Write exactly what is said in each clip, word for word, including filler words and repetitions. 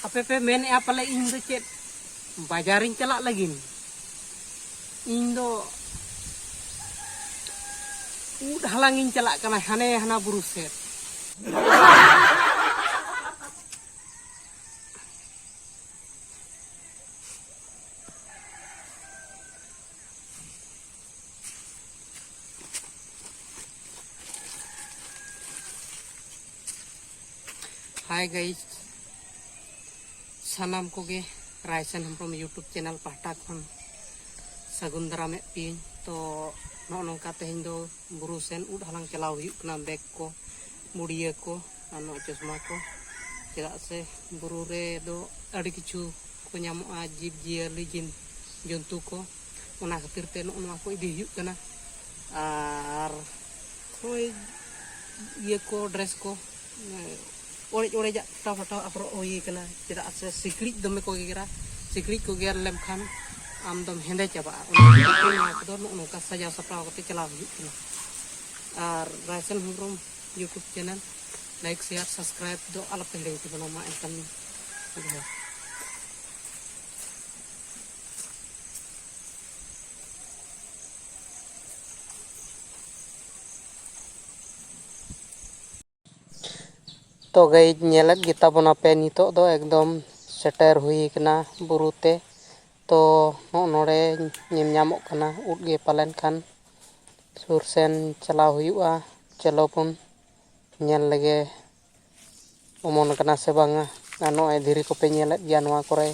ᱟᱯᱮ ᱯᱮ ᱢᱮᱱᱮᱫᱼᱟ ᱯᱟᱞᱮ ᱤᱧ ᱫᱚ ᱪᱮᱫ ᱵᱟᱡᱟᱨᱤᱧ ᱪᱟᱞᱟᱜ ᱞᱟᱹᱜᱤᱫ? ᱤᱧ ᱫᱚ ᱩᱫ ᱦᱟᱞᱟᱝ ᱤᱧ ᱪᱟᱞᱟᱜ ᱠᱟᱱᱟ ᱦᱟᱱᱮ ᱦᱟᱱᱟ ᱵᱩᱨᱩ ᱥᱮᱫ᱾ Hi guys, ᱥᱟᱱᱟᱢ ᱠᱚᱜᱮ ᱨᱟᱭᱥᱟᱱ ᱦᱮᱢᱵᱨᱚᱢ YouTube channel ᱯᱟᱦᱴᱟ ᱠᱷᱚᱱ ᱥᱟᱹᱜᱩᱱ ᱫᱟᱨᱟᱢᱮᱫ ᱯᱮᱭᱟᱹᱧ᱾ ᱛᱚ, ᱱᱚᱜᱼᱚ ᱱᱚᱝᱠᱟ ᱛᱮᱦᱮᱧ ᱫᱚ ᱵᱩᱨᱩ ᱥᱮᱱ ᱩᱫ ᱦᱟᱞᱟᱝ ᱪᱟᱞᱟᱣ ᱦᱩᱭᱩᱜ ᱠᱟᱱᱟ᱾ ᱵᱮᱜᱽ ᱠᱚ, ᱵᱩᱲᱤᱭᱟᱹ ᱠᱚ ᱟᱨ ᱱᱚᱣᱟ ᱪᱚᱥᱢᱟ ᱠᱚ, ᱪᱮᱫᱟᱜ ᱥᱮ ᱵᱩᱨᱩ ᱨᱮᱫᱚ ᱟᱹᱰᱤ ᱠᱤᱪᱷᱩ ᱠᱚ ᱧᱟᱢᱚᱜᱼᱟ, ᱡᱤᱵᱽ ᱡᱤᱭᱟᱹᱞᱤ, ᱡᱤᱱ ᱡᱚᱱᱛᱩ ᱠᱚ᱾ ᱚᱱᱟ ᱠᱷᱟᱹᱛᱤᱨ ᱛᱮ ᱱᱚᱜᱼᱚ ᱱᱚᱣᱟ ᱠᱚ ᱤᱫᱤ ᱦᱩᱭᱩᱜ ᱠᱟᱱᱟ᱾ ᱟᱨ ᱦᱳᱭ, ᱤᱭᱟᱹ ᱠᱚ, dress ᱠᱚ, ᱚᱲᱮᱡ ᱚᱲᱮᱡᱟᱜ ᱯᱷᱟᱴᱟᱣ ᱯᱷᱟᱴᱟᱣᱟᱜ ᱦᱚᱨᱚᱜ ᱦᱩᱭ ᱠᱟᱱᱟ, ᱪᱮᱫᱟᱜ ᱥᱮ ᱥᱤᱠᱲᱤᱡ ᱫᱚᱢᱮ ᱠᱚ ᱜᱮᱜᱮᱨᱟ᱾ ᱥᱤᱠᱲᱤᱡ ᱠᱚ ᱜᱮᱨ ᱞᱮᱢᱠᱷᱟᱱ ᱟᱢ ᱫᱚᱢ ᱦᱮᱸᱫᱮ ᱪᱟᱵᱟᱜᱼᱟ᱾ ᱚᱱᱟ ᱠᱷᱟᱹᱛᱤᱨ ᱛᱮ ᱱᱚᱣᱟ ᱠᱚᱫᱚ ᱱᱚᱜᱼᱚ ᱱᱚᱝᱠᱟ ᱥᱟᱡᱟᱣ ᱥᱟᱯᱲᱟᱣ ᱠᱟᱛᱮ ᱪᱟᱞᱟᱣ ᱦᱩᱭᱩᱜ ᱠᱟᱱᱟ᱾ ᱟᱨ ᱨᱟᱭᱥᱟᱱ Hembrom YouTube channel like, share, subscribe ᱫᱚ ᱟᱞᱚᱯᱮ ᱦᱤᱲᱤᱧ ᱛᱟᱵᱚᱱᱟ᱾ ᱢᱟ ᱮᱱᱠᱷᱟᱱ ᱡᱚᱦᱟᱨ᱾ ᱛᱚ guys, ᱧᱮᱞᱮᱫ ᱜᱮᱛᱟ ᱵᱚᱱᱟᱯᱮ, ᱱᱤᱛᱚᱜ ᱫᱚ ᱮᱠᱫᱚᱢ ᱥᱮᱴᱮᱨ ᱦᱩᱭ ᱠᱟᱱᱟ ᱵᱩᱨᱩ ᱛᱮ᱾ ᱛᱚ ᱱᱚᱜᱼᱚ ᱱᱚᱰᱮ ᱧᱮᱞ ᱧᱟᱢᱚᱜ ᱠᱟᱱᱟ ᱩᱫ ᱜᱮ ᱯᱟᱞᱮᱱ ᱠᱷᱟᱱ᱾ ᱥᱩᱨ ᱥᱮᱱ ᱪᱟᱞᱟᱣ ᱦᱩᱭᱩᱜᱼᱟ, ᱪᱚᱞᱚ ᱵᱚᱱ ᱧᱮᱞ ᱞᱮᱜᱮ ᱚᱢᱚᱱ ᱠᱟᱱᱟ ᱥᱮ ᱵᱟᱝᱟ᱾ ᱟᱨ ᱱᱚᱜᱼᱚᱭ ᱫᱷᱤᱨᱤ ᱠᱚᱯᱮ ᱧᱮᱞᱮᱫ ᱜᱮᱭᱟ, ᱱᱚᱣᱟ ᱠᱚᱨᱮ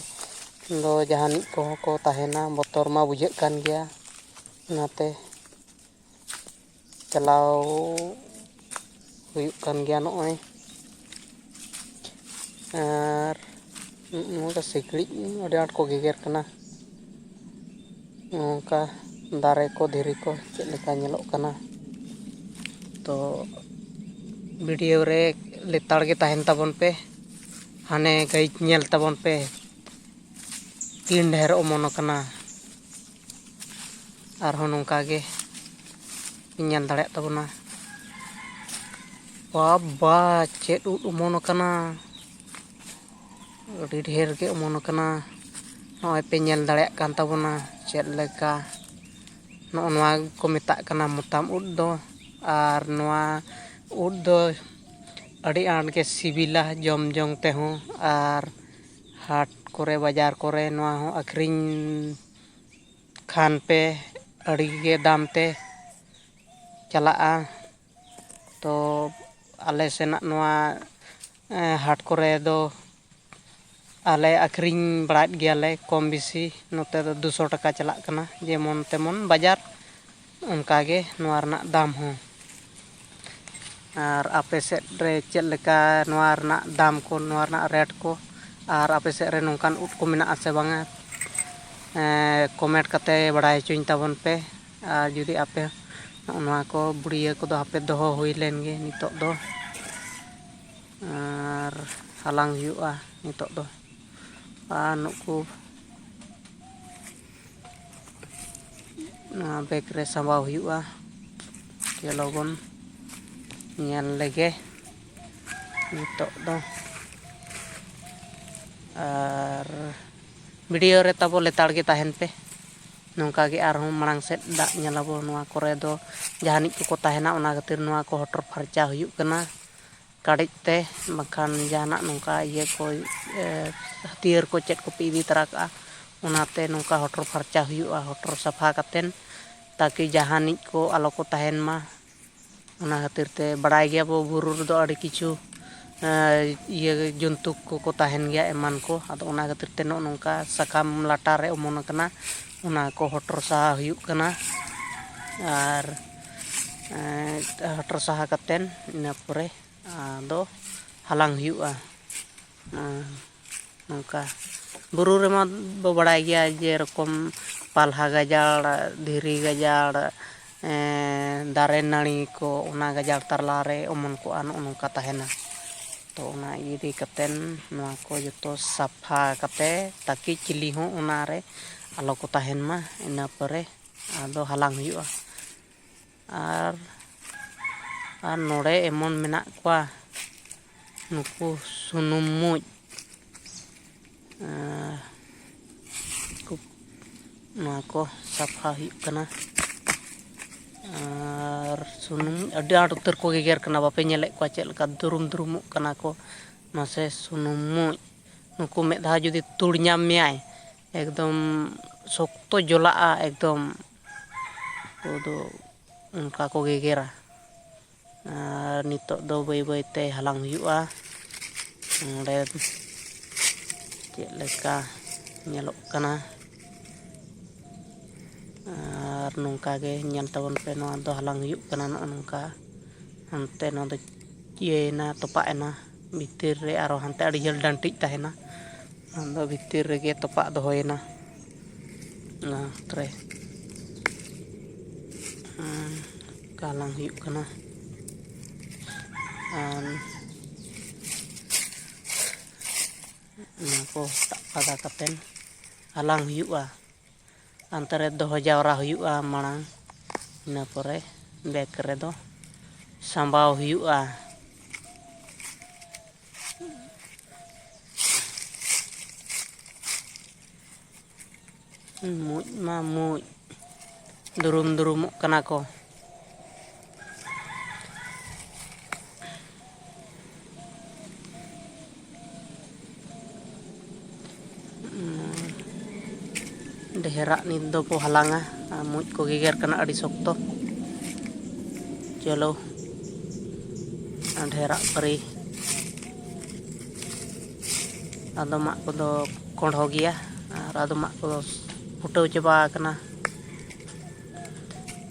ᱫᱚ ᱡᱟᱦᱟᱱᱤᱡ ᱠᱚᱦᱚᱸ ᱠᱚ ᱛᱟᱦᱮᱱᱟ, ᱵᱚᱛᱚᱨ ᱢᱟ ᱵᱩᱡᱷᱟᱹᱜ ᱠᱟᱱ ᱜᱮᱭᱟ᱾ ᱚᱱᱟᱛᱮ ᱪᱟᱞᱟᱣ ᱦᱩᱭᱩᱜ ᱠᱟᱱ ᱜᱮᱭᱟ ᱱᱚᱜᱼᱚᱭ᱾ ᱟᱨ ᱱᱚᱝᱠᱟ ᱥᱤᱠᱲᱤᱡ ᱟᱹᱰᱤ ᱟᱸᱴ ᱠᱚ ᱜᱮᱜᱮᱨ ᱠᱟᱱᱟ᱾ ᱱᱚᱝᱠᱟ ᱫᱟᱨᱮ ᱠᱚ, ᱫᱷᱤᱨᱤ ᱠᱚ ᱪᱮᱫ ᱞᱮᱠᱟ ᱧᱮᱞᱚᱜ ᱠᱟᱱᱟ᱾ ᱛᱚ video ᱨᱮ ᱞᱮᱛᱟᱲ ᱜᱮ ᱛᱟᱦᱮᱱ ᱛᱟᱵᱚᱱ ᱯᱮ, ᱦᱟᱱᱮ guys ᱧᱮᱞ ᱛᱟᱵᱚᱱ ᱯᱮ ᱛᱤᱱ ᱰᱷᱮᱨ ᱚᱢᱚᱱ ᱟᱠᱟᱱᱟ᱾ ᱟᱨᱦᱚᱸ ᱱᱚᱝᱠᱟ ᱜᱮ ᱧᱮᱞ ᱫᱟᱲᱮᱭᱟᱜ ᱛᱟᱵᱚᱱᱟ᱾ ᱵᱟᱵᱟ, ᱪᱮᱫ ᱩᱫ ᱚᱢᱚᱱ ᱟᱠᱟᱱᱟ! ᱟᱹᱰᱤ ᱰᱷᱮᱨ ᱜᱮ ᱚᱢᱚᱱ ᱟᱠᱟᱱᱟ᱾ ᱱᱚᱜᱼᱚᱭ ᱯᱮ ᱧᱮᱞ ᱫᱟᱲᱮᱭᱟᱜ ᱠᱟᱱ ᱛᱟᱵᱚᱱᱟ ᱪᱮᱫ ᱞᱮᱠᱟ᱾ ᱱᱚᱜᱼᱚ ᱱᱚᱣᱟ ᱠᱚ ᱢᱮᱛᱟᱜ ᱠᱟᱱᱟ ᱢᱚᱛᱟᱢ ᱩᱫ ᱫᱚ᱾ ᱟᱨ ᱱᱚᱣᱟ ᱩᱫ ᱫᱚ ᱟᱹᱰᱤ ᱟᱸᱴ ᱜᱮ ᱥᱤᱵᱤᱞᱟ ᱡᱚᱢ ᱡᱚᱝ ᱛᱮᱦᱚᱸ, ᱟᱨ ᱦᱟᱴ ᱠᱚᱨᱮ, ᱵᱟᱡᱟᱨ ᱠᱚᱨᱮ ᱱᱚᱣᱟ ᱦᱚᱸ ᱟᱹᱠᱷᱨᱤᱧ ᱠᱷᱟᱱ ᱯᱮ, ᱟᱹᱰᱤ ᱜᱮ ᱫᱟᱢ ᱛᱮ ᱪᱟᱞᱟᱜᱼᱟ᱾ ᱛᱚ ᱟᱞᱮ ᱥᱮᱱᱟᱜ ᱱᱚᱣᱟ, ᱮᱸ, ᱦᱟᱴ ᱠᱚᱨᱮ ᱫᱚ ᱟᱞᱮ ᱟᱹᱠᱷᱨᱤᱧ ᱵᱟᱲᱟᱭᱮᱫ ᱜᱮᱭᱟᱞᱮ ᱠᱚᱢ ᱵᱮᱥᱤ᱾ ᱱᱚᱛᱮ ᱫᱚ ᱫᱩᱥᱚ ᱴᱟᱠᱟ ᱪᱟᱞᱟᱜ ᱠᱟᱱᱟ, ᱡᱮᱢᱚᱱ ᱛᱮᱢᱚᱱ ᱵᱟᱡᱟᱨ, ᱚᱱᱠᱟ ᱜᱮ ᱱᱚᱣᱟ ᱨᱮᱱᱟᱜ ᱫᱟᱢ ᱦᱚᱸ᱾ ᱟᱨ ᱟᱯᱮ ᱥᱮᱫ ᱨᱮ ᱪᱮᱫ ᱞᱮᱠᱟ ᱱᱚᱣᱟ ᱨᱮᱱᱟᱜ ᱫᱟᱢ ᱠᱚ, ᱱᱚᱣᱟ ᱨᱮᱱᱟᱜ ᱨᱮᱴ ᱠᱚ, ᱟᱨ ᱟᱯᱮ ᱥᱮᱫ ᱨᱮ ᱱᱚᱝᱠᱟᱱ ᱩᱫ ᱠᱚ ᱢᱮᱱᱟᱜᱼᱟ ᱥᱮ ᱵᱟᱝᱟ, ᱮᱸ, ᱠᱚᱢᱮᱱᱴ ᱠᱟᱛᱮ ᱵᱟᱲᱟᱭ ᱦᱚᱪᱚᱧ ᱛᱟᱵᱚᱱ ᱯᱮ᱾ ᱟᱨ ᱡᱩᱫᱤ ᱟᱯᱮ ᱱᱚᱜᱼᱚ ᱱᱚᱣᱟ ᱠᱚ ᱵᱩᱲᱭᱟᱹ ᱠᱚᱫᱚ ᱦᱟᱯᱮ ᱫᱚᱦᱚ ᱦᱩᱭ ᱞᱮᱱ ᱜᱮ ᱱᱤᱛᱚᱜ ᱫᱚ, ᱟᱨ ᱦᱟᱞᱟᱝ ᱦᱩᱭᱩᱜᱼᱟ ᱱᱤᱛᱚᱜ ᱫᱚ᱾ ᱟᱨ ᱱᱩᱠᱩ ᱱᱚᱣᱟ ᱵᱮᱜᱽ ᱨᱮ ᱥᱟᱸᱵᱟᱣ ᱦᱩᱭᱩᱜᱼᱟ᱾ ᱪᱚᱞᱚ ᱵᱚᱱ ᱧᱮᱞ ᱞᱮᱜᱮ ᱱᱤᱛᱚᱜ ᱫᱚ᱾ ᱟᱨ ᱵᱷᱤᱰᱤᱭᱳ ᱨᱮ ᱛᱟᱵᱚ ᱞᱮᱛᱟᱲ ᱜᱮ ᱛᱟᱦᱮᱱ ᱯᱮ᱾ ᱱᱚᱝᱠᱟ ᱜᱮ ᱟᱨᱦᱚᱸ ᱢᱟᱲᱟᱝ ᱥᱮᱫ ᱫᱟᱜ ᱧᱮᱞᱟᱵᱚ᱾ ᱱᱚᱣᱟ ᱠᱚᱨᱮ ᱫᱚ ᱡᱟᱦᱟᱱᱤᱡ ᱠᱚᱠᱚ ᱛᱟᱦᱮᱱᱟ, ᱚᱱᱟ ᱠᱷᱟᱹᱛᱤᱨ ᱱᱚᱣᱟ ᱠᱚ ᱦᱚᱴᱚᱨ ᱯᱷᱟᱨᱪᱟ ᱦᱩᱭᱩᱜ ᱠᱟᱱᱟ ᱠᱟᱰᱮᱡ ᱛᱮ, ᱵᱟᱝᱠᱷᱟᱱ ᱡᱟᱦᱟᱱᱟᱜ ᱱᱚᱝᱠᱟ ᱤᱭᱟᱹ ᱠᱚ, ᱮ, ᱦᱟᱹᱛᱭᱟᱹᱨ ᱠᱚ ᱪᱮᱫ ᱠᱚᱯᱮ ᱤᱫᱤ ᱛᱟᱨᱟ ᱠᱟᱜᱼᱟ, ᱚᱱᱟᱛᱮ ᱱᱚᱝᱠᱟ ᱦᱚᱴᱚᱨ ᱯᱷᱟᱨᱪᱟ ᱦᱩᱭᱩᱜᱼᱟ, ᱦᱚᱴᱚᱨ ᱥᱟᱯᱷᱟ ᱠᱟᱛᱮᱱ, ᱛᱟᱠᱤ ᱡᱟᱦᱟᱱᱤᱡ ᱠᱚ ᱟᱞᱚ ᱠᱚ ᱛᱟᱦᱮᱱ ᱢᱟ᱾ ᱚᱱᱟ ᱠᱷᱟᱹᱛᱤᱨ ᱛᱮ ᱵᱟᱲᱟᱭ ᱜᱮᱭᱟᱵᱚ, ᱵᱩᱨᱩ ᱨᱮᱫᱚ ᱟᱹᱰᱤ ᱠᱤᱪᱷᱩ, ᱮ, ᱤᱭᱟᱹ ᱡᱚᱱᱛᱩ ᱠᱚᱠᱚ ᱛᱟᱦᱮᱱ ᱜᱮᱭᱟ ᱮᱢᱟᱱ ᱠᱚ᱾ ᱟᱫᱚ ᱚᱱᱟ ᱠᱷᱟᱹᱛᱤᱨ ᱛᱮ ᱱᱚᱜᱼᱚ ᱱᱚᱝᱠᱟ ᱥᱟᱠᱟᱢ ᱞᱟᱴᱟ ᱨᱮ ᱚᱢᱚᱱ ᱟᱠᱟᱱᱟ, ᱚᱱᱟ ᱠᱚ ᱦᱚᱴᱚᱨ ᱥᱟᱦᱟ ᱦᱩᱭᱩᱜ ᱠᱟᱱᱟ᱾ ᱟᱨ, ᱮ, ᱦᱚᱴᱚᱨ ᱥᱟᱦᱟ ᱠᱟᱛᱮᱱ ᱤᱱᱟᱹ ᱯᱚᱨᱮ ᱟᱫᱚ ᱦᱟᱞᱟᱝ ᱦᱩᱭᱩᱜᱼᱟ᱾ ᱮ, ᱱᱚᱝᱠᱟ ᱵᱩᱨᱩ ᱨᱮᱢᱟ ᱵᱚ ᱵᱟᱲᱟᱭ ᱜᱮᱭᱟ, ᱡᱮᱨᱚᱠᱚᱢ ᱯᱟᱞᱦᱟ ᱜᱟᱡᱟᱲ, ᱫᱷᱤᱨᱤ ᱜᱟᱡᱟᱲ, ᱮ, ᱫᱟᱨᱮ ᱱᱟᱹᱲᱤ ᱠᱚ, ᱚᱱᱟ ᱜᱟᱡᱟᱲ ᱛᱟᱞᱟ ᱨᱮ ᱚᱢᱚᱱ ᱠᱚᱜᱼᱟ, ᱱᱚᱜᱼᱚ ᱱᱚᱝᱠᱟ ᱛᱟᱦᱮᱱᱟ᱾ ᱛᱚ ᱚᱱᱟ ᱤᱫᱤ ᱠᱟᱛᱮᱱ ᱱᱚᱣᱟ ᱠᱚ ᱡᱚᱛᱚ ᱥᱟᱯᱷᱟ ᱠᱟᱛᱮ, ᱛᱟᱠᱤ ᱪᱤᱞᱤ ᱦᱚᱸ ᱚᱱᱟ ᱨᱮ ᱟᱞᱚ ᱠᱚ ᱛᱟᱦᱮᱱ ᱢᱟ᱾ ᱤᱱᱟᱹ ᱯᱚᱨᱮ ᱟᱫᱚ ᱦᱟᱞᱟᱝ ᱦᱩᱭᱩᱜᱼᱟ᱾ ᱟᱨ, ᱟᱨ ᱱᱚᱰᱮ ᱮᱢᱚᱱ ᱢᱮᱱᱟᱜ ᱠᱚᱣᱟ ᱱᱩᱠᱩ ᱥᱩᱱᱩᱢ ᱢᱩᱡ, ᱟᱨ ᱠᱚ, ᱱᱚᱣᱟ ᱠᱚ ᱥᱟᱯᱷᱟ ᱦᱩᱭᱩᱜ ᱠᱟᱱᱟ᱾ ᱟᱨ ᱥᱩᱱᱩᱢ ᱟᱹᱰᱤ ᱟᱸᱴ ᱩᱛᱟᱹᱨ ᱠᱚ ᱜᱮᱜᱮᱨ ᱠᱟᱱᱟ, ᱵᱟᱯᱮ ᱧᱮᱞᱮᱫ ᱠᱚᱣᱟ ᱪᱮᱫ ᱞᱮᱠᱟ ᱫᱩᱨᱩᱢ ᱫᱩᱨᱩᱢᱚᱜ ᱠᱟᱱᱟ ᱠᱚ? ᱢᱟᱥᱮ ᱥᱩᱱᱩᱢ ᱢᱩᱡ, ᱱᱩᱠᱩ ᱢᱮᱫ ᱫᱷᱟᱣ ᱡᱩᱫᱤ ᱛᱩᱲ ᱧᱟᱢ ᱢᱮᱭᱟᱭ, ᱮᱠᱫᱚᱢ ᱥᱚᱠᱛᱚ ᱡᱚᱞᱟᱜᱼᱟ, ᱮᱠᱫᱚᱢ ᱩᱱᱠᱩ ᱫᱚ ᱚᱱᱠᱟ ᱠᱚ ᱜᱮᱜᱮᱨᱟ᱾ ᱟᱨ ᱱᱤᱛᱚᱜ ᱫᱚ ᱵᱟᱹᱭ ᱵᱟᱹᱭ ᱛᱮ ᱦᱟᱞᱟᱝ ᱦᱩᱭᱩᱜᱼᱟ᱾ ᱱᱚᱰᱮ ᱪᱮᱫ ᱞᱮᱠᱟ ᱧᱮᱞᱚᱜ ᱠᱟᱱᱟ, ᱟᱨ ᱱᱚᱝᱠᱟ ᱜᱮ ᱧᱮᱞ ᱛᱟᱵᱚᱱ ᱯᱮ᱾ ᱱᱚᱣᱟ ᱫᱚ ᱦᱟᱞᱟᱝ ᱦᱩᱭᱩᱜ ᱠᱟᱱᱟ ᱱᱚᱜᱼᱚ ᱱᱚᱝᱠᱟ᱾ ᱦᱟᱱᱛᱮ ᱱᱚᱣᱟ ᱫᱚ ᱤᱭᱟᱹᱭᱮᱱᱟ, ᱛᱚᱯᱟᱜ ᱮᱱᱟ ᱵᱷᱤᱛᱤᱨ ᱨᱮ, ᱟᱨᱚ ᱦᱟᱱᱛᱮ ᱟᱹᱰᱤ ᱡᱷᱟᱹᱞ ᱰᱟᱹᱱᱴᱤᱡ ᱛᱟᱦᱮᱱᱟ, ᱚᱱᱟ ᱫᱚ ᱵᱷᱤᱛᱤᱨ ᱨᱮᱜᱮ ᱛᱚᱯᱟᱜ ᱫᱚᱦᱚᱭᱮᱱᱟ᱾ ᱚᱱᱟ ᱨᱮ ᱦᱟᱞᱟᱝ ᱦᱩᱭᱩᱜ ᱠᱟᱱᱟ᱾ ᱟᱨ ᱚᱱᱟ ᱠᱚ ᱦᱚᱴᱟᱜ ᱯᱷᱟᱫᱟ ᱠᱟᱛᱮᱫ ᱦᱟᱞᱟᱝ ᱦᱩᱭᱩᱜᱼᱟ᱾ ᱦᱟᱱᱛᱮ ᱨᱮ ᱫᱚᱦᱚ ᱡᱟᱣᱨᱟ ᱦᱩᱭᱩᱜᱼᱟ ᱢᱟᱲᱟᱝ, ᱤᱱᱟᱹ ᱯᱚᱨᱮ ᱵᱮᱜᱽ ᱨᱮᱫᱚ ᱥᱟᱸᱵᱟᱣ ᱦᱩᱭᱩᱜᱼᱟ᱾ ᱢᱩᱡ ᱢᱟ ᱢᱩᱡ, ᱫᱩᱨᱩᱢ ᱫᱩᱨᱩᱢᱚᱜ ᱠᱟᱱᱟ ᱠᱚ᱾ ᱰᱷᱮᱨᱟᱜ ᱱᱤᱛ ᱫᱚᱠᱚ ᱦᱟᱞᱟᱝᱟ, ᱟᱨ ᱢᱩᱡ ᱠᱚ ᱜᱮᱜᱮᱨ ᱠᱟᱱᱟ ᱟᱹᱰᱤ ᱥᱚᱠᱛᱚ᱾ ᱪᱚᱞᱚ, ᱰᱷᱮᱨᱟᱜ ᱯᱟᱹᱨᱤ᱾ ᱟᱫᱚᱢᱟᱜ ᱠᱚᱫᱚ ᱠᱚᱸᱰᱷᱚ ᱜᱮᱭᱟ, ᱟᱨ ᱟᱫᱚᱢᱟᱜ ᱠᱚᱫᱚ ᱯᱷᱩᱴᱟᱹᱣ ᱪᱟᱵᱟ ᱟᱠᱟᱱᱟ᱾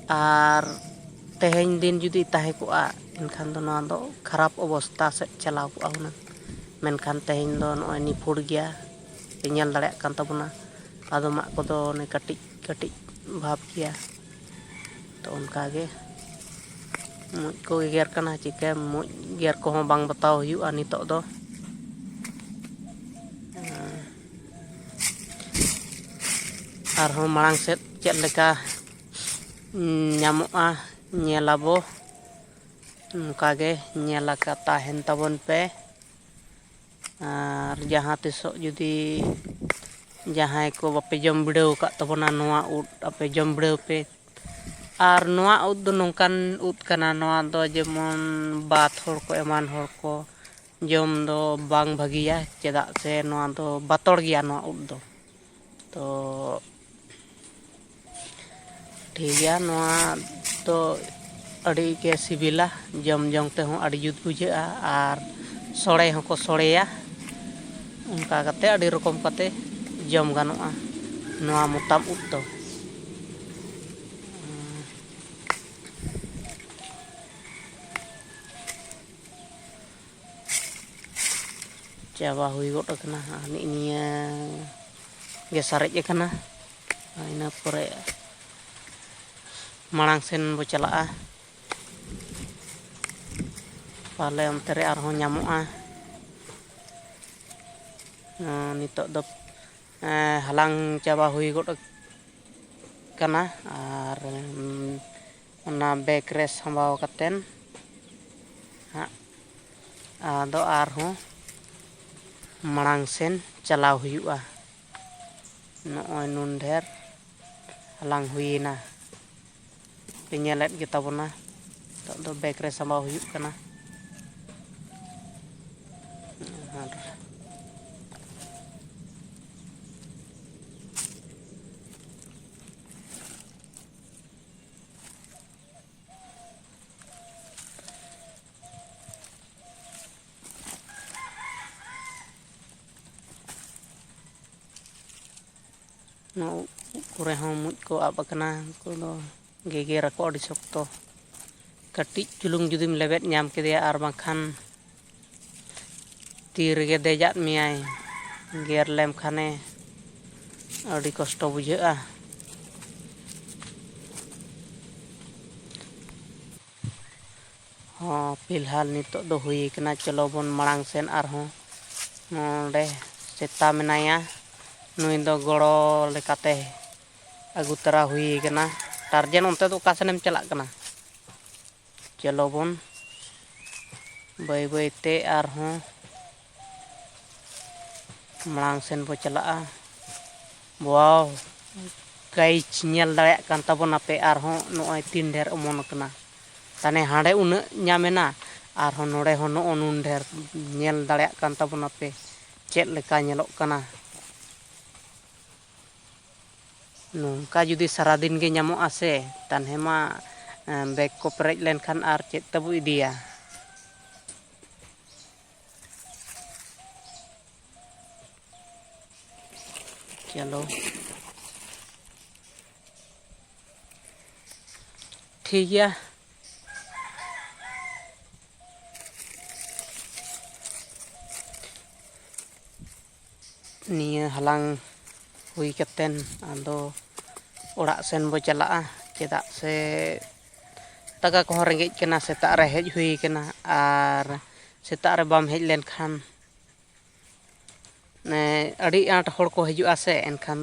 ᱟᱨ ᱛᱮᱦᱮᱧ ᱫᱤᱱ ᱡᱩᱫᱤ ᱛᱟᱦᱮᱸ ᱠᱚᱜᱼᱟ, ᱮᱱᱠᱷᱟᱱ ᱫᱚ ᱱᱚᱣᱟ ᱫᱚ ᱠᱷᱟᱨᱟᱯ ᱚᱵᱚᱥᱛᱟ ᱥᱮᱫ ᱪᱟᱞᱟᱣ ᱠᱚᱜᱼᱟ ᱦᱩᱱᱟᱹᱝ᱾ ᱢᱮᱱᱠᱷᱟᱱ ᱛᱮᱦᱮᱧ ᱫᱚ ᱱᱚᱜᱼᱚᱭ ᱱᱤᱯᱷᱩᱴ ᱜᱮᱭᱟ, ᱯᱮ ᱧᱮᱞ ᱫᱟᱲᱮᱭᱟᱜ ᱠᱟᱱ ᱛᱟᱵᱚᱱᱟ᱾ ᱟᱫᱚᱢᱟᱜ ᱠᱚᱫᱚ ᱚᱱᱮ ᱠᱟᱹᱴᱤᱡ ᱠᱟᱹᱴᱤᱡ ᱵᱷᱟᱵᱽ ᱜᱮᱭᱟ᱾ ᱛᱚ ᱚᱱᱠᱟ ᱜᱮ ᱢᱩᱡ ᱠᱚ ᱜᱮᱜᱮᱨ ᱠᱟᱱᱟ, ᱪᱤᱠᱟᱹᱭᱟᱢ, ᱢᱩᱡ ᱜᱮᱨ ᱠᱚᱦᱚᱸ ᱵᱟᱝ ᱵᱟᱛᱟᱣ ᱦᱩᱭᱩᱜᱼᱟ ᱱᱤᱛᱚᱜ ᱫᱚ᱾ ᱟᱨᱦᱚᱸ ᱢᱟᱲᱟᱝ ᱥᱮᱫ ᱪᱮᱫ ᱞᱮᱠᱟ ᱧᱟᱢᱚᱜᱼᱟ, ᱧᱮᱞᱟᱵᱚ᱾ ᱱᱚᱝᱠᱟ ᱜᱮ ᱧᱮᱞ ᱟᱠᱟ ᱛᱟᱦᱮᱱ ᱛᱟᱵᱚᱱ ᱯᱮ᱾ ᱟᱨ ᱡᱟᱦᱟᱸ ᱛᱤᱥᱚᱜ ᱡᱩᱫᱤ ᱡᱟᱦᱟᱸᱭ ᱠᱚ ᱵᱟᱯᱮ ᱡᱚᱢ ᱵᱤᱰᱟᱹᱣ ᱟᱠᱟᱫ ᱛᱟᱵᱚᱱᱟ, ᱱᱚᱣᱟ ᱩᱫ ᱟᱯᱮ ᱡᱚᱢ ᱵᱤᱰᱟᱹᱣ ᱯᱮ᱾ ᱟᱨ ᱱᱚᱣᱟ ᱩᱫ ᱫᱚ ᱱᱚᱝᱠᱟᱱ ᱩᱫ ᱠᱟᱱᱟ, ᱱᱚᱣᱟ ᱫᱚ ᱡᱮᱢᱚᱱ ᱵᱟᱛ ᱦᱚᱲ ᱠᱚ, ᱮᱢᱟᱱ ᱦᱚᱲ ᱠᱚ ᱡᱚᱢ ᱫᱚ ᱵᱟᱝ ᱵᱷᱟᱹᱜᱤᱭᱟ, ᱪᱮᱫᱟᱜ ᱥᱮ ᱱᱚᱣᱟ ᱫᱚ ᱵᱟᱛᱚᱲ ᱜᱮᱭᱟ ᱱᱚᱣᱟ ᱩᱫ ᱫᱚ᱾ ᱛᱚ ᱴᱷᱤᱠ ᱜᱮᱭᱟ, ᱱᱚᱣᱟ ᱫᱚ ᱟᱹᱰᱤ ᱜᱮ ᱥᱤᱵᱤᱞᱟ, ᱡᱚᱢ ᱡᱚᱝ ᱛᱮᱦᱚᱸ ᱟᱹᱰᱤ ᱡᱩᱛ ᱵᱩᱡᱷᱟᱹᱜᱼᱟ ᱟᱨ ᱥᱚᱲᱮ ᱦᱚᱸᱠᱚ ᱥᱚᱲᱮᱭᱟ᱾ ᱚᱱᱠᱟ ᱠᱟᱛᱮ ᱟᱹᱰᱤ ᱨᱚᱠᱚᱢ ᱠᱟᱛᱮ ᱡᱚᱢ ᱜᱟᱱᱚᱜᱼᱟ ᱱᱚᱣᱟ ᱢᱚᱛᱟᱢ ᱩᱫ ᱫᱚ᱾ ᱪᱟᱵᱟ ᱦᱩᱭ ᱜᱚᱫ ᱟᱠᱟᱱᱟ᱾ ᱟᱨ ᱱᱤᱜ ᱱᱤᱭᱟᱹ ᱜᱮ ᱥᱟᱨᱮᱡ ᱟᱠᱟᱱᱟ᱾ ᱤᱱᱟᱹ ᱯᱚᱨᱮ ᱢᱟᱲᱟᱝ ᱥᱮᱱ ᱵᱚ ᱪᱟᱞᱟᱜᱼᱟ, ᱯᱟᱞᱮ ᱚᱱᱛᱮ ᱨᱮ ᱟᱨᱦᱚᱸ ᱧᱟᱢᱚᱜᱼᱟ᱾ ᱱᱤᱛᱚᱜ ᱫᱚ ᱦᱟᱞᱟᱝ ᱪᱟᱵᱟ ᱦᱩᱭ ᱜᱚᱫ ᱠᱟᱱᱟ᱾ ᱟᱨ ᱚᱱᱟ ᱵᱮᱜᱽ ᱨᱮ ᱥᱟᱢᱵᱟᱣ ᱠᱟᱛᱮᱱ ᱦᱟᱸᱜ ᱟᱫᱚ ᱟᱨᱦᱚᱸ ᱢᱟᱲᱟᱝ ᱥᱮᱱ ᱪᱟᱞᱟᱣ ᱦᱩᱭᱩᱜᱼᱟ᱾ ᱱᱚᱜᱼᱚᱭ ᱱᱩᱱ ᱰᱷᱮᱨ ᱦᱟᱞᱟᱝ ᱦᱩᱭᱮᱱᱟ᱾ ᱯᱮ ᱧᱮᱞᱮᱫ ᱜᱮᱛᱟ ᱵᱚᱱᱟ᱾ ᱱᱤᱛᱚᱜ ᱫᱚ ᱵᱮᱜᱽ ᱨᱮ ᱥᱟᱢᱵᱟᱣ ᱦᱩᱭᱩᱜ ᱠᱟᱱᱟ᱾ ᱟᱨ ᱱᱚᱣᱟ ᱩᱵ ᱠᱚᱨᱮ ᱦᱚᱸ ᱢᱩᱡ ᱠᱚ ᱟᱵ ᱟᱠᱟᱱᱟ, ᱩᱱᱠᱩ ᱫᱚ ᱜᱮᱜᱮᱨ ᱟᱠᱚ ᱟᱹᱰᱤ ᱥᱚᱠᱛᱚ᱾ ᱠᱟᱹᱴᱤᱡ ᱪᱩᱞᱩᱝ ᱡᱩᱫᱤᱢ ᱞᱮᱵᱮᱫ ᱧᱟᱢ ᱠᱮᱫᱮᱭᱟ ᱟᱨ ᱵᱟᱝᱠᱷᱟᱱ ᱛᱤ ᱨᱮᱜᱮ ᱫᱮᱡᱟᱫ ᱢᱮᱭᱟᱭ, ᱜᱮᱨ ᱞᱮᱢ ᱠᱷᱟᱱᱮ ᱟᱹᱰᱤ ᱠᱚᱥᱴᱚ ᱵᱩᱡᱷᱟᱹᱜᱼᱟ᱾ ᱦᱚᱸ, ᱯᱷᱤᱞᱦᱟᱞ ᱱᱤᱛᱚᱜ ᱫᱚ ᱦᱩᱭ ᱠᱟᱱᱟ᱾ ᱪᱚᱞᱚ ᱵᱚᱱ ᱢᱟᱲᱟᱝ ᱥᱮᱱ ᱟᱨᱦᱚᱸ᱾ ᱱᱚᱰᱮ ᱥᱮᱛᱟ ᱢᱮᱱᱟᱭᱟ, ᱱᱩᱭ ᱫᱚ ᱜᱚᱲᱚ ᱞᱮᱠᱟᱛᱮ ᱟᱹᱜᱩ ᱛᱟᱨᱟ ᱦᱩᱭ ᱠᱟᱱᱟ᱾ ᱴᱟᱨᱡᱟᱱ, ᱚᱱᱛᱮ ᱫᱚ ᱚᱠᱟ ᱥᱮᱱᱮᱢ ᱪᱟᱞᱟᱜ ᱠᱟᱱᱟ? ᱪᱚᱞᱚ ᱵᱚᱱ ᱵᱟᱹᱭ ᱵᱟᱹᱭ ᱛᱮ ᱟᱨᱦᱚᱸ ᱢᱟᱲᱟᱝ ᱥᱮᱱ ᱵᱚ ᱪᱟᱞᱟᱜᱼᱟ᱾ ᱵᱟᱣ, ᱜᱟᱭᱤᱪ, ᱧᱮᱞ ᱫᱟᱲᱮᱭᱟᱜ ᱠᱟᱱ ᱛᱟᱵᱚᱱᱟᱯᱮ, ᱟᱨᱦᱚᱸ ᱱᱚᱜᱼᱚᱭ ᱛᱤᱱ ᱰᱷᱮᱨ ᱚᱢᱚᱱ ᱟᱠᱟᱱᱟ᱾ ᱛᱟᱦᱞᱮ ᱦᱟᱸᱰᱮ ᱩᱱᱟᱹᱜ ᱧᱟᱢᱮᱱᱟ, ᱟᱨᱦᱚᱸ ᱱᱚᱰᱮ ᱦᱚᱸ ᱱᱚᱜᱼᱚ ᱱᱩᱱ ᱰᱷᱮᱨ᱾ ᱧᱮᱞ ᱫᱟᱲᱮᱭᱟᱜ ᱠᱟᱱ ᱛᱟᱵᱚᱱᱟᱯᱮ ᱪᱮᱫ ᱞᱮᱠᱟ ᱧᱮᱞᱚᱜ ᱠᱟᱱᱟ᱾ ᱱᱚᱝᱠᱟ ᱡᱩᱫᱤ ᱥᱟᱨᱟᱫᱤᱱ ᱜᱮ ᱧᱟᱢᱚᱜᱼᱟ ᱥᱮ, ᱛᱟᱦᱞᱮ ᱢᱟ, ᱮᱸ, ᱵᱮᱜᱽ ᱠᱚ ᱯᱮᱨᱮᱡ ᱞᱮᱱᱠᱷᱟᱱ ᱟᱨ ᱪᱮᱫ ᱛᱮᱵᱚ ᱤᱫᱤᱭᱟ? ᱪᱚᱞᱚ, ᱴᱷᱤᱠ ᱜᱮᱭᱟ᱾ ᱱᱤᱭᱟᱹ ᱦᱟᱞᱟᱝ ᱦᱩᱭ ᱠᱟᱛᱮᱱ ᱟᱫᱚ ᱚᱲᱟᱜ ᱥᱮᱱ ᱵᱚ ᱪᱟᱞᱟᱜᱼᱟ, ᱪᱮᱫᱟᱜ ᱥᱮ ᱫᱟᱠᱟ ᱠᱚᱦᱚᱸ ᱨᱮᱸᱜᱮᱡ ᱠᱟᱱᱟ, ᱥᱮᱛᱟᱜ ᱨᱮ ᱦᱮᱡ ᱦᱩᱭ ᱠᱟᱱᱟ, ᱟᱨ ᱥᱮᱛᱟᱜ ᱨᱮ ᱵᱟᱢ ᱦᱮᱡ ᱞᱮᱱᱠᱷᱟᱱ, ᱮ, ᱟᱹᱰᱤ ᱟᱸᱴ ᱦᱚᱲ ᱠᱚ ᱦᱤᱡᱩᱜᱼᱟ ᱥᱮ, ᱮᱱᱠᱷᱟᱱ